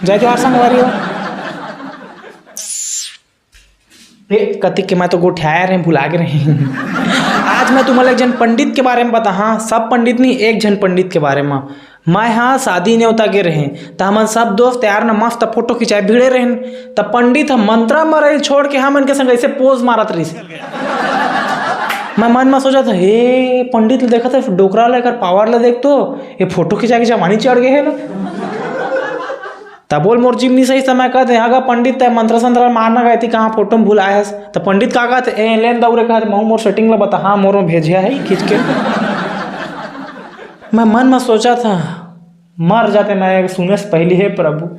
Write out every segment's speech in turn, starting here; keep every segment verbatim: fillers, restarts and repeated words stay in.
जय जोहार संगवारी हो। ए, कतिक के मैं तो गोठियाए रहें, भुला गे रहें। आज मैं तुमन ला एक झन पंडित के बारे में बताहां, सब पंडित नहीं, एक झन पंडित के बारे में। मैं हा शादी नेवता गे रहें, त हमन सब दोस्त यार न मस्त फोटो खिंचाए भिड़े रहेन। त पंडित ह मंत्रा मरइल छोड़ के हमन के संग ऐसे पोज मारत रहिस। मैं मन में सोचत, हे पंडित ल देखत हे, डोकरा ल, एकर पावर ल देख तो, ये फोटो खिंचा के जवानी चढ़ गए हे ना। तब बोल मोर जिम नहीं सही समय कहते, "हाँ गा पंडित, तै मंत्र संत्र मारना गए थी, कहाँ फोटो में भुलाए हस?" त पंडित का कहते, "ए लेन दौरे," कहते, "महू मोर सेटिंग ला बता, हाँ मोर में भेजिया है खींच के।" मैं मन में सोचा था, मर जाते मैं सुने से पहली, हे प्रभु।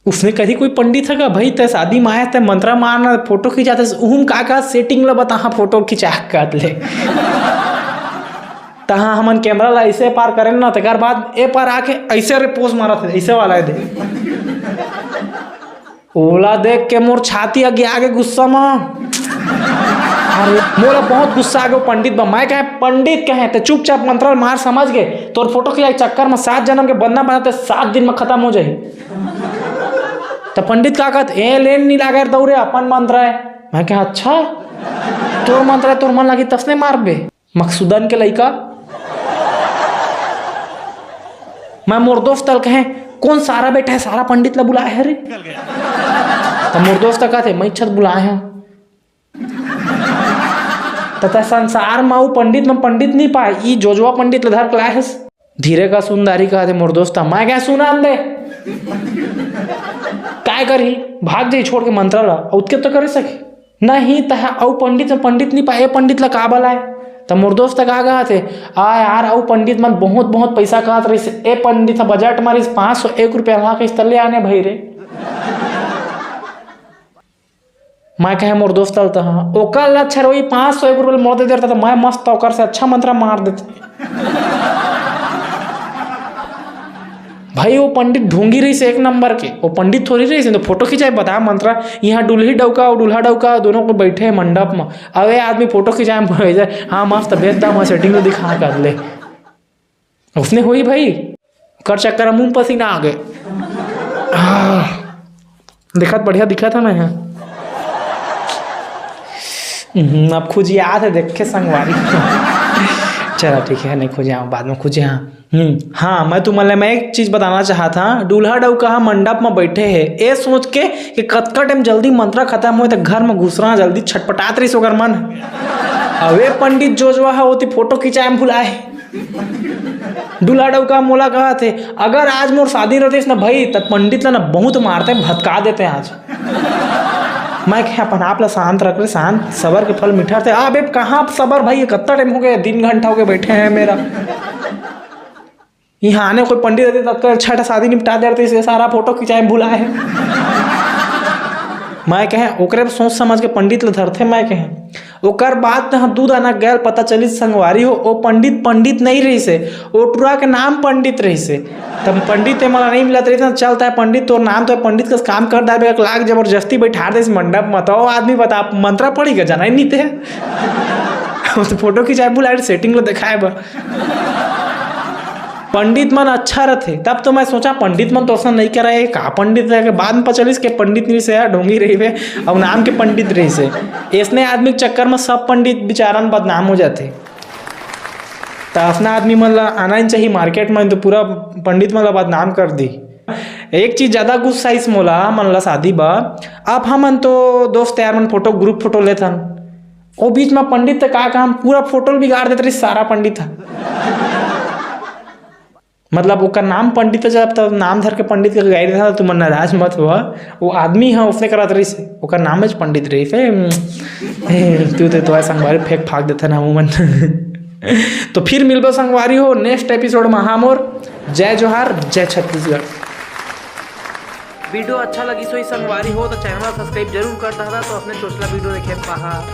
उसने कही कोई पंडित है का भाई, तै शादी में आया, तै मंत्रा मारना, फोटो खिंचाते, उहुम का का सेटिंग ला बता, हाँ फोटो खिंचा के कहत ले। तहाँ हमन कैमरा ला ऐसे पार करेन ना, तेकर बाद ए पार आके ऐसे रे पोज मारत हे, ऐसे वाला हे दे। ओला देख के मोर छाती अगिया गे गुस्सा म। अरे, मोला बहुत गुस्सा आ गे पंडित बा। मैं कहे, "पंडित कहे, ते चुपचाप मंत्र मार, समझ गे? तोर फोटो खिंचाए के चक्कर म सात जन्म के बंधना बंधा, ते सात दिन म खत्म हो जाही।" त पंडित का कहत, "ए लेन नी लागे रे दौरे, अपन मंत्र है।" मैं कहे, "अच्छा, तोर मंत्र है, तोर मन लागी तसने मारबे।" मकसूदन के लइका। मैं मोर दोस्त ल कहे, "कौन सारा बैठा है, सारा पंडित ला बुलाए है रे?" त मोर दोस्त कहत हे, "मैं इच्छा बुलाए हूँ।" त तै संसार म अउ पंडित म पंडित नहीं पाए, ई जोजवा पंडित ल धर के लाए हस। धीरे का सुंदरी कहत हे मोर दोस्त, मैं कहे, "सुनान दे।" काय करही, भाग जाही छोड़ के मंत्रा ला, अउ उतके तो करे सके। नहीं, तह अउ पंडित में पंडित नहीं पाए, ए पंडित ला का बलाए? त मोर दोस्त का कहत हे, "आ यार, अउ पंडित मन बहुत, बहुत पैसा कहत रहिस, ए पंडित ह बजट मारिस, पाँच सौ एक रुपया ला कहिस, त ले आने भाई रे।" मैं कहे मोर दोस्त ल तह, "ओकर ला अच्छा रही, पाँच सौ एक रुपया मोर दे देता, त मैं मस्त ओकर से अच्छा मंत्रा मार देते।" भाई, वो पंडित ढोंगी रहिस एक नंबर के। वो पंडित थोड़ी रहिस, तो फोटो खिंचाए, बता मंत्रा, यहाँ दूल्ही डौका और दूल्हा डौका दोनों को बैठे हैं मंडप में। अबे आदमी फोटो खिंचाए, हाँ, मस्त भेज दा, मैं सेटिंग तो दिखा कर ले। उसने होई भाई, कर चक्कर में मुंह पसीना आ गए। आह, दिखत बढ़िया दिखत हे मैं, हाँ। हम्म, अब खुजियात हे, देखे संगवारी। चला ठीक है, नहीं खुजियाव, बाद में खुजियाव। हम्म, हाँ, मैं तुमन ले मैं एक चीज बताना चाहत हूँ। दूल्हा डौका ह मंडप में बैठे हे, ए सोच के कि कतका टाइम जल्दी मंत्रा खत्म होए, त घर में घुसरा जल्दी छटपटात रहिस ओकर मन। अबे पंडित जोजवा ह ओती फोटो खिंचाए में भुलाए। दूल्हा डौका मोला कहत हे, "अगर आज मोर शादी रहतिस ना भाई, त पंडित ला ना बहुत मारते, भतका देते आज।" मैं कहे, "अपन आप ला शांत रख रे, शांत, सबर के फल मीठा रहते।" "अबे कहाँ सबर भाई, कत्ता टाइम हो गया, तीन घंटा हो गया बैठे हैं मेरा।" यहाँ आने कोई पंडित रहते, तब तो छठ शादी निपटा दे रहते, इसे सारा फोटो खिंचाए भुलाए हे। मैं कहे, ओकरे सोच समझ के पंडित ल धरथे, मैं कहे। ओकर बाद तहाँ दू दाना गैल पता चलिस संगवारी हो, ओ पंडित पंडित नहीं रहिसे, ओ टुरा के नाम पंडित रहिसे। तब पंडित ते मला नहीं मिलत रहिस ना, "चल तय पंडित, तोर नाम तो पंडित कस काम कर डारबे," लाग जबरदस्ती बैठा देस मंडप में, तो आदमी बता, मंत्रा पढ़ी के जाना ही नहीं थे। वो तो फोटो खिंचाए बुलाए, सेटिंग ला दिखाए बर। पंडित मन अच्छा रथे, तब तो मैं सोचा पंडित मन तो असन नहीं करे, का पंडित रहे के बाद में पचलिस के पंडित नहीं से यार ढोंगी रहिबे, अब नाम के पंडित रहिसे। ऐसने आदमी के चक्कर में सब पंडित बेचारन बदनाम हो जाथे। त असना आदमी मन ला आना ही चाहिए मार्केट में, तो पूरा पंडित मन ला बदनाम कर दी। एक चीज ज्यादा गुस्सा इस मोला मन ला शादी बा, अब हमन तो दोस्त यार मन फोटो, ग्रुप फोटो लेथन, ओ बीच में पंडित त का काम, पूरा फोटो ल बिगाड़ देत रहिस सारा पंडित ह। मतलब ओकर नाम पंडित ह, जब तब नाम धर के पंडित के गाई देथन, तुमन नाराज मत हुआ। वो आदमी ह उसने करत रहिस, ओकर नाम में पंडित रहिस। ए, ए, तू तो तोरा संगवारी फेंक फाक देथन हमू मन। तो फिर मिलबो संगवारी हो नेक्स्ट एपिसोड में। हाँ मोर जय जोहार, जय छत्तीसगढ़। वीडियो अच्छा लगिस होही संगवारी हो तो चैनल ला सब्सक्राइब जरूर कर दहदा, तो असने चोचला वीडियो देखे पाहा।